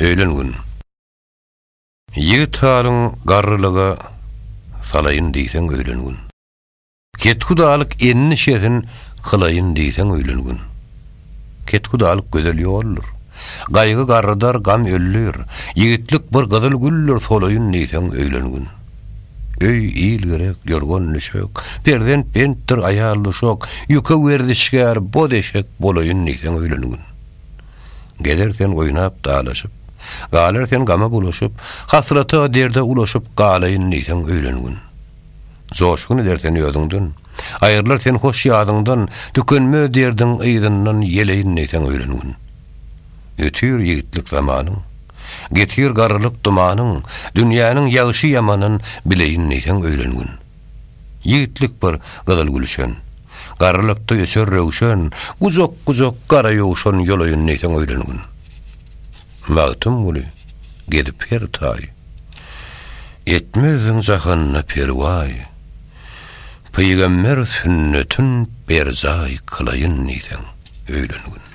Öýlen gün. Ýigit halyň garrylyga salaýyn diýseň öýlen gün. Kethudalyk enni-şesin kylaýyn diýseň öýlen gün. Kethudalyk gözel ýoldur. Gaýgy garrydar, gam öldür. Ýigitlik bir gyzyl güldür solaýyn diýseň öýlen gün. Öý, il gerek, ýorgan, düşek, perzent bentdir, aýal duşak, ýüke werzişgär, boz eşek bolaýyn diýseň öýlen gün. Gezer sen oýnap, dalaşyp, Galar sen gama bulaşyp, Hasrata, derde ulaşyp, Galaýyn diýseň öýlen gün. Joşgun eder sen özüňden, Aýrylar sen hoş ýadyňdan, Tükenmez derdiň yzyndan Ýeleýin diýseň öýlen gün. Ötür ýigitlik zamanyň, Getir garrylyk dumanyň, Dünýäniň ýagşy-ýamanyn Bileýin diýseň öýlen gün. Ýigitlik bir gyzyl gülşen. Garrylykda öçer röwşen, Gujak-gujak gara ýowşan Ýolaýyn diýseň öýlen gün. Magtymguly gezip her taý, Etmezdiň jahanda perwaý, Pygamber sünnetin berjaý Kylaýyn diýseň öýlen gün.